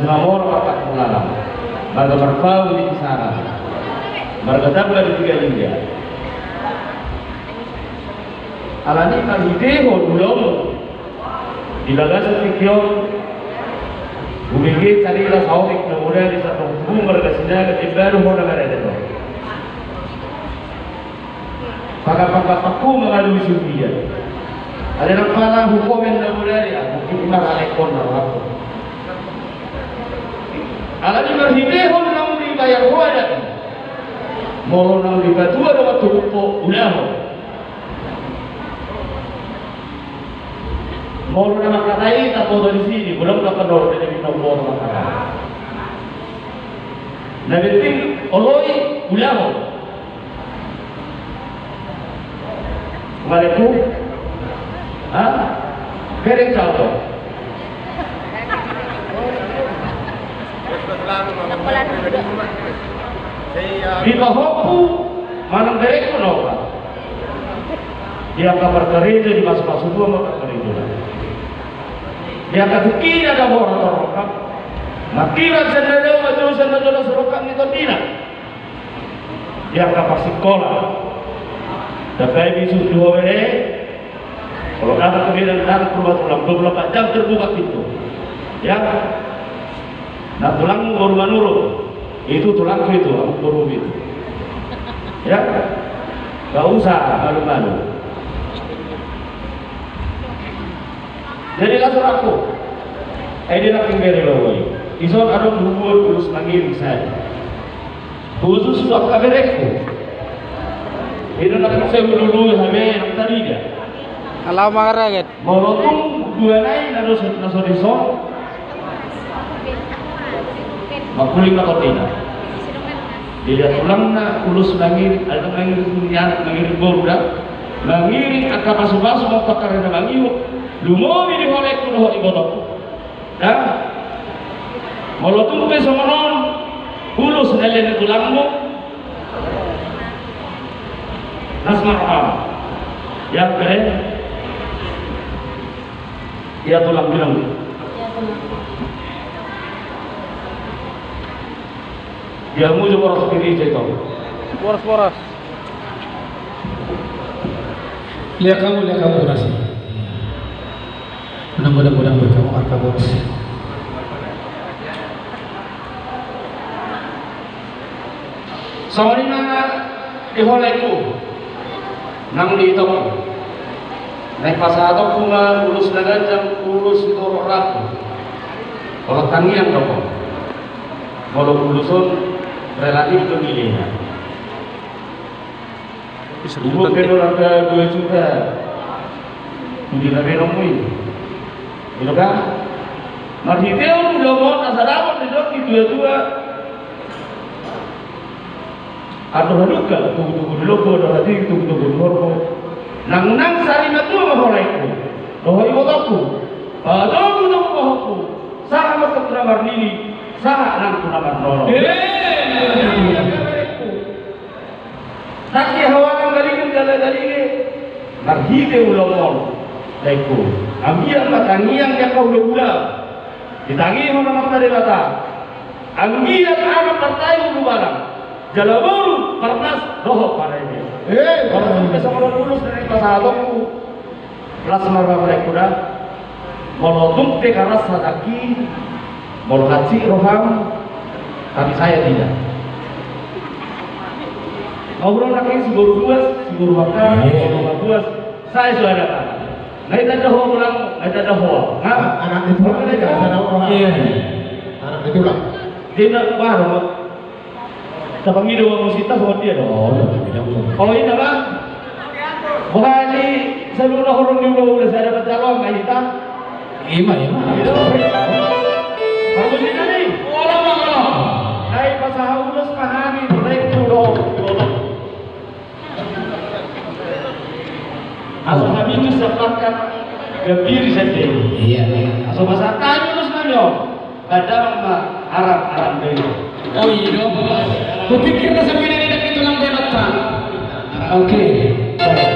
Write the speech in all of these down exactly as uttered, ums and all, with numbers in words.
Mamora martangkung lalam, marga Marpaung di Pisara, marga Tamba di Tigalingga. Alani marhitehon ulaon di bagasan tingki on, hubege carita saotik na mula di satu hubung marga Sinaga di baru hona marada do. Paga-paga paku mangalusi dia. Ada nang pala hukomen na mula di aku kita ralekon na waktu. Alani marhitehon naung dibayar ho adat. Molo naung dipatua do waktu hupo ulaho. Molo na mangkatai tapoto di sini, godang na kendor dari bintang boto mangkatai. Na penting oloi ulaho. Malekku. Ha? Bereng salto. Di pahompu manang berengku nopa. Di angka parkarejo di pasu-pasu dua ma parkarejo. Di angka tingkina da borat rongkap. Makiran senda dau maju senda jola surokap ni tondina. Di angka parsikola. Dapai bisu di ho bere. Kalau datang ke Medan dan ke rumah tulang dua puluh empat jam terbuka pintu. Ya. Nah, tulang baru manurun. Itu tulangku itu, aku baru itu. Ya. Gak usah malu-malu. Jadi langsung aku. Eh, dia nak pinggir lo, boy. Ison adong dua puluh mangiring saya. Khusus tu angka berengku. Ina na kuse ulului hame nang tarida. Alama raget. Molo tung dua nai na dosa na so dison. Makuling na kotina. Dilihat tulangna, ulus mangiring, ada mangiring niat, mangiring boru da. Mangiring angka pasu-pasu, mau pakarena mangiu. Lumobi di holekku dohot ibotokku. Da. Molo tung pe songon on, ulus na lele tulangmu. Nas marham. Ya, keren. Ya, tulang bilang. Ya, mu juga boros kiri, Cetong. Boros, boros. Lihat kamu, lihat kamu, boros. Godang, godang, godang, godang, marka boros. Songon i ma di holekku, nang di itokku. Naeng pasahatonku ma ulos na ganjang, ulos di torop rambu. Olo tangiang do ho. Molo ulos on relatif do nilainya. Ubo pe do angka dua juta. Budi na be nomui. Ino kan? Marhitehon ulaon na sadapot didok di dua-dua. Andor haluka, tugu-tugu di lombu, andor hatiha, tugu-tugu di horbo. Nang nang sari matua ma holekku. Dohot ibotokku. Patogu-togu pahompu. Sahat ma tu na marnini. Sahat nang tu na marnono. Tangki hawanang galingan gala galinge. Marhite ulaon on. Daengku. Anggiat ma tangiang di angka hula-hula. Ditangihon Amanta Debata. Anggiat anak partai ulu balang. Jala boru parnas dohot pareme. Eh, baru sampe songon on ulos dari pasahatonku. Las ma roham daengku da. Molo tung pe karas hatangki, molo hansit roham, tapi saya tidak. Ngobrol lagi si boru buas, si boru bakar, si boru buas, saya sudah datang. Ngai tanda ho pulang, ngai tanda ho. Nah, anak itu kan tidak ada orang. Iya. Anak itu lah. Dia nak baru. Tapangido ma musik ta songon dia do. Oh, tapangido. Oh, ina ma. Boha ni saluhutna horong ni ulaula sai dapat jalo ma hita. Ima, ima. Ito. Bagus ina ni. Olo ma, olo. Nai pasahat ulos ma hami, baik tu do. Asa hami tu sapakat gambir saja. Iya, iya. Asa pasahat hami ulos ma nyo. Kadang ma arak-arak dulu. Oh iya dong. Kupikir na sampai dari daki tulang bebek, Pak. Oke. Baik.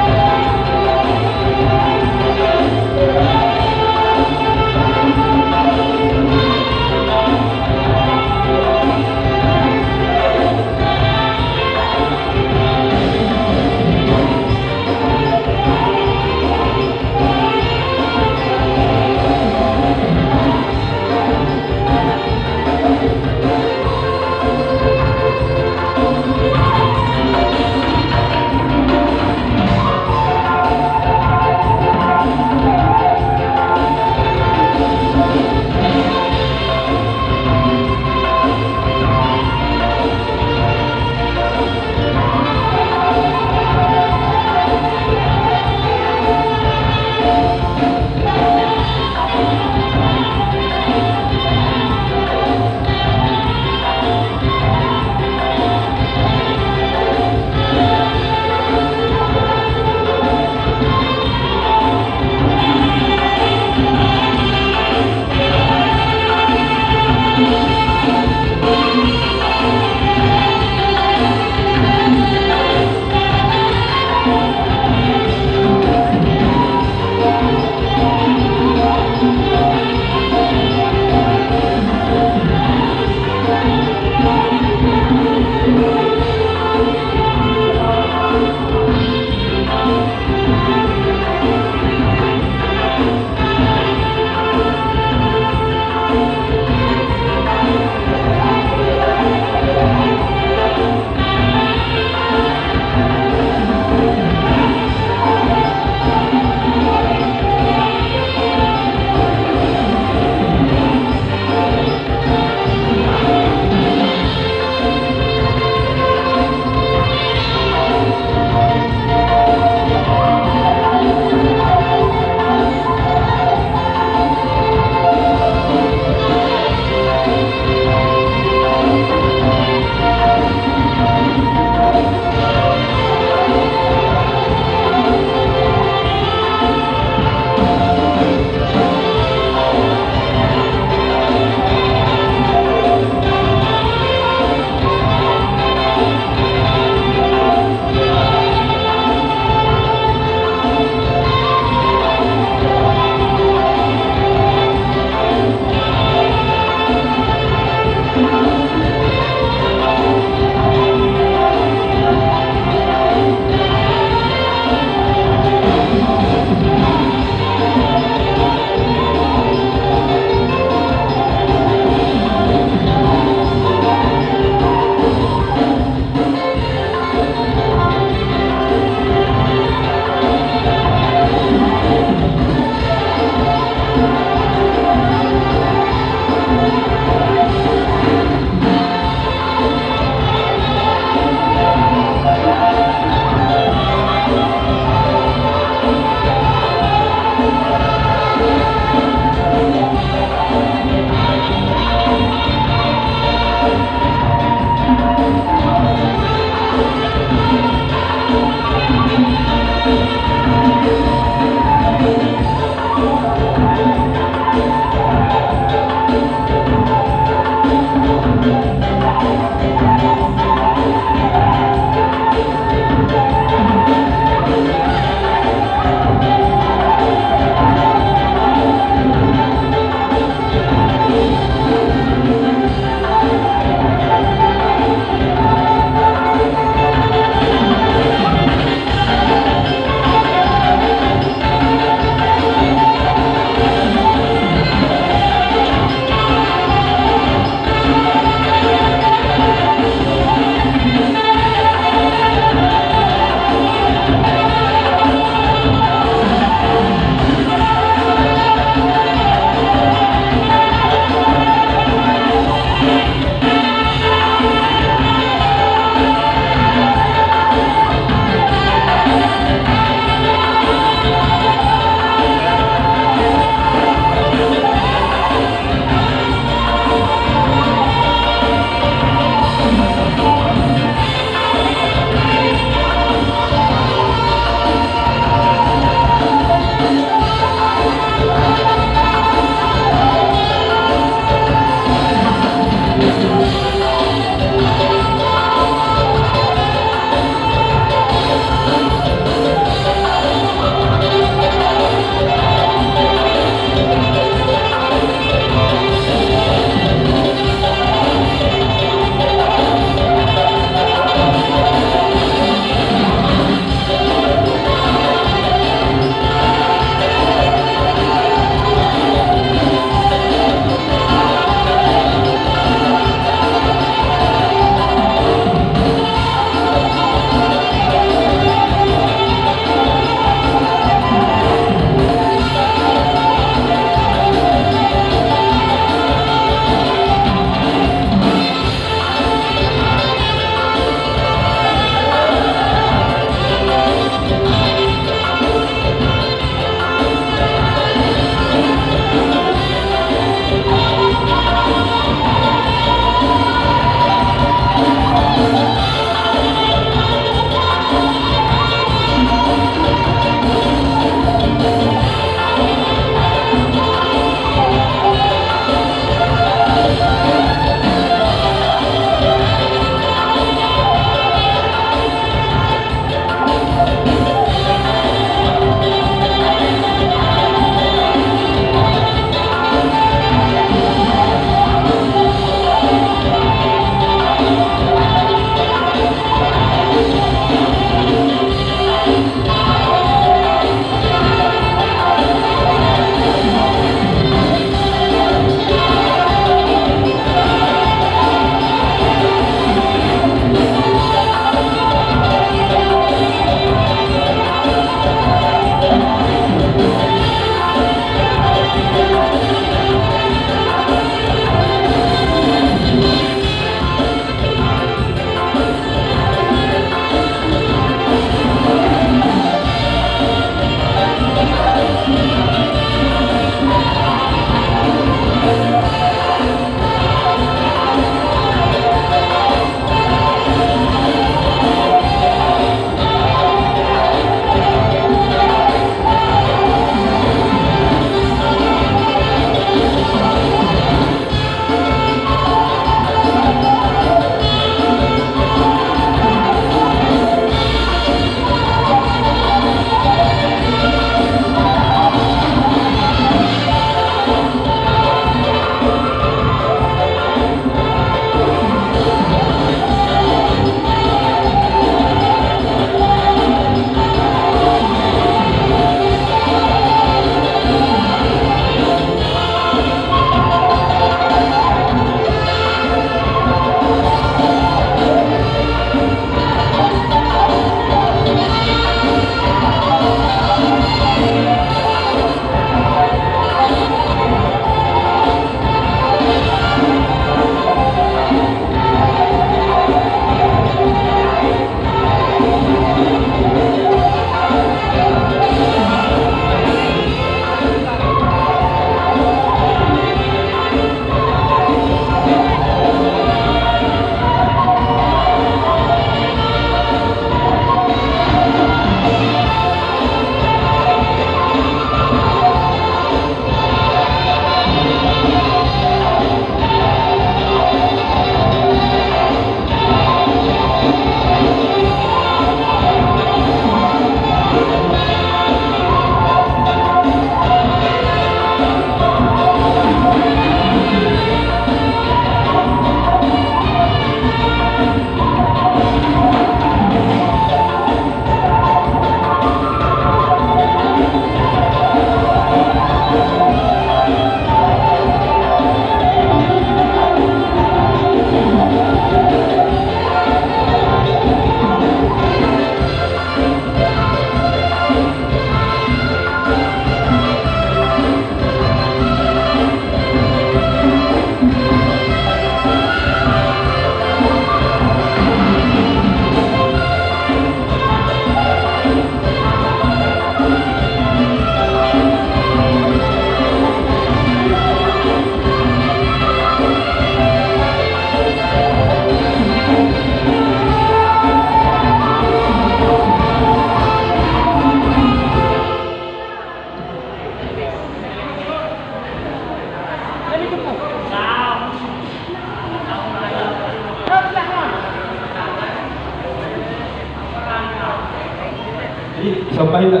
Coba hita.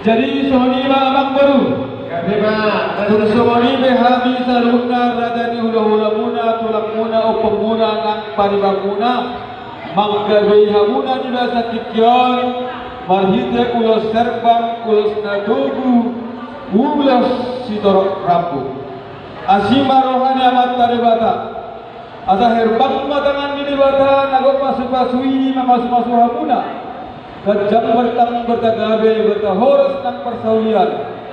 Jadi songon i ma amang boru. Gabe ma. Tung songon i pe hami saluhutna raja ni hulahulamuna, tulangmuna, ompungmuna nang paribanmuna manggabei hamuna di bagasan tingki on marhite ulos herbang, ulos na togu, ulos sitorop rambu. Asi ma roha ni Amanta Debata. Asa herbang ma tangan ni Debata na gok pasupasu i mamasumasu hamuna. Ganjang bartang bartagabe bartahoras nang parsaulian.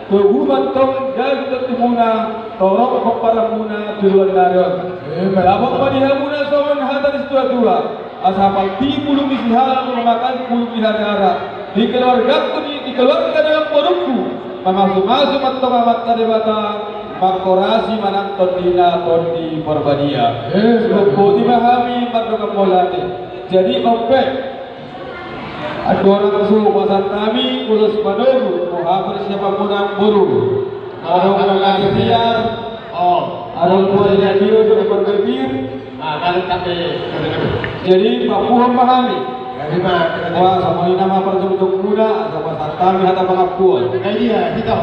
Togu ma antong daging tondimuna, torop pomparanmuna tu joloan ni ari on. Amen. Dapot ma di hamuna songon hata ni situatua. Asa pangki bulung ni sihala, mamakan bulung ni hariara. Di keluargaku ni, di keluarga ni amangborungku, mamasumasu ma antong Amanta Debata, manghorasi ma nang tondina Tondi Parbadia. Eh, suhut boti ma hami mardongan mauliate. Jadi on pe, andorang so pasahat hami ulos panogu, boha persiapanmuna boru? Adong na di tiar. Oh. Adong na di radio, adong na di pir. Ah, kan, tapi, jadi pampuhon ma hami. Jadi ma. Wah, songon i nama parjongjongan muna, asa pasahat hami hata pangampuon. Nah, iya, hita.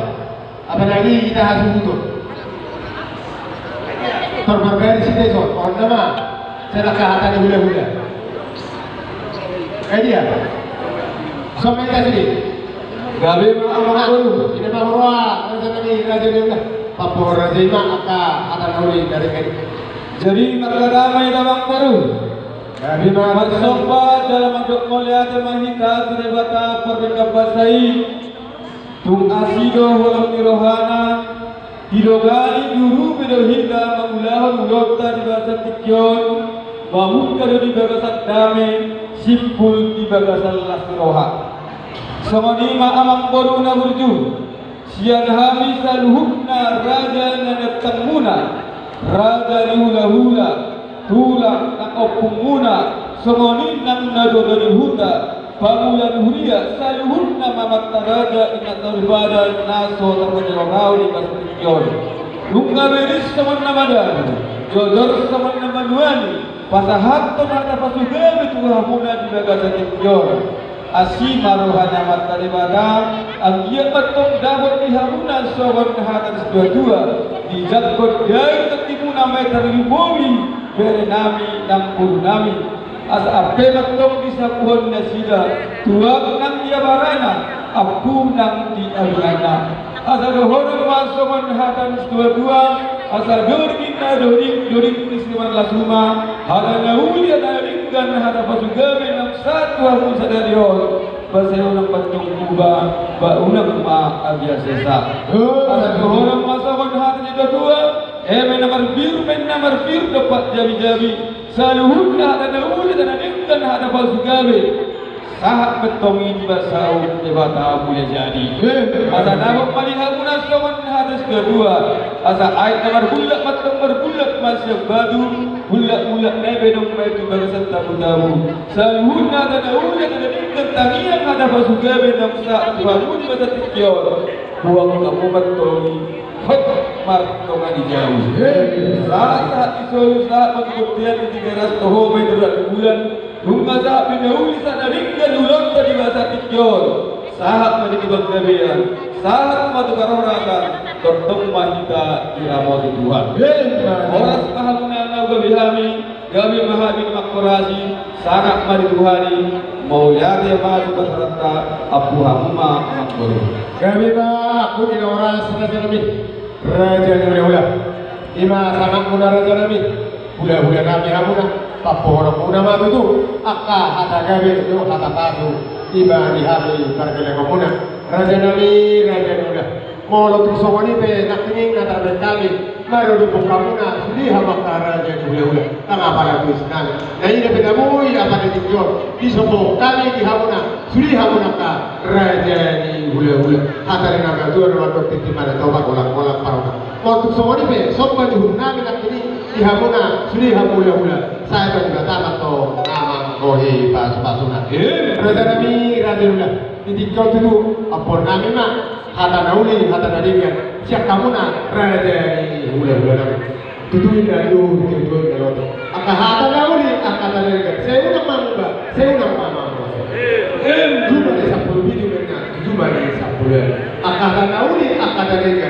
Apalagi hita hasuhuton. Tor barbari si deso, on nama. Sedang hata ni hulahula. Eh, dia. Songon i kasih. Gabe ma amang boru. Ina ma huroha, raja nami, raja ni hulahula. Pampuhon raja i ma angka hata na uli dari kami. Jadi marhata ma hita amang boru. Gabe ma. Marsomba jala mandok mauliate ma hita tu Debata pardenggan basa i. Tung asi do holong ni rohana, didongani di urupi do hita mangulahon ulaonta di bagasan tingki on, mamungka do di bagasan dame, simpul di bagasan las ni roha. Songon i ma amang boru na burju, sian hami saluhutna raja na niantangmuna, raja ni hulahula, tulang nang ompungmuna, songon i nang na dua ni huta, pangula ni huria, saluhutna ma amanta raja, inanta soripada na so tarpajolo raja di bagasan tingki on. Nunga be ris songon na madabu, jojor songon na manuali, pasahathon hata pasugabe tu hamuna di bagasan tingki on. Asi ma roha ni Amanta Debata, anggiat ma antong dapot di hamuna songon hata ni situatua, dijangkon daging tondimuna ma i tarlumobi bere nami nang boru nami. Asa ampe ma antong di sapuhon nasida, tuak nang di abarana, ampu nang di abinganna. Asa dohonon ma songon hata ni situatua, asa doding na doding, doding ni simarlas uma, hata na uli, hata na denggan, hata pasugabe naung sahat tu hamu sadari on, ba sai unang ma antong muba, ba unang ma agia sesa. Asa dohonon ma songon hata ni situatua, eme na marbir, eme na marbir, dompak jabijabi, saluhutna hata na uli, hata na denggan, hata pasugabe. Sahat ma antong i di bagasan Debata Mulia Jadi. Asa dapot ma di hamuna songon hata ni situatua. Asa aek na marbulak ma antong marbulak ma sian batu, bulakbulak na i pe naung maen tu bagasan tabutabu. Saluhutna hata na uli, hata na denggan, tangiang, hata pasugabe naung sahat tu hamu di bagasan tingki on, buang hamu ma antong i hot martonga ni jabu. Sahat, sahat di solu, sahat ma tu bontean, di Tigaras, toho ma i tu Raja Bulan. Nunga sahat pe na uli, sahat na denggan ulaonta di bagasan tingki on. Sahat ma di panggabean, sahat ma tu parhorasan, tongtong ma hita diramoti Tuhan. Horas ma hamuna na gabe hami, gabe ma hami na manghorasi, sangap ma di Tuhan i, mauliate ma di pasahatonta, ampu hamu ma amang boru. Gabe ma, ampu di na horas, raja nami. Raja ni hulahula. I ma sangapmuna raja nami. Hulahula nami hamuna. Pampuhononmuna ma tutu angka hata gabe dohot hata pasu. I ma di hami pargellengonmuna. Raja nami, raja ni hulahula. Molo tung songon i pe nangkining na tarbaen hami, marudupung hamuna, sude hamu angka raja ni hulahula. Ndang apala tu isnami. Na i na pe na boi apala di tingki on. Disombong hami di hamuna. Sude hamu angka raja ni hulahula. Hata ni na matua na mandok, tintin ma na topa, golanggolang parona. Molo tung songon i pe somba ni uhum nami nangkining di hamuna, sude hamu hulahula. Sai ma Debata ma antong na manggohi pasupasuna. Raja nami, raja ni hulahula. Di tingki on tutu ampuon nami ma hata na uli, hata na denggan sian hamuna raja ni hulahula nami. Tutu i na dua, tutu i na dua. Angka hata na uli, angka hata na denggan. Sai unang ma muba, sai unang ma mamora. Em, jumpa di sampulu Merdeka.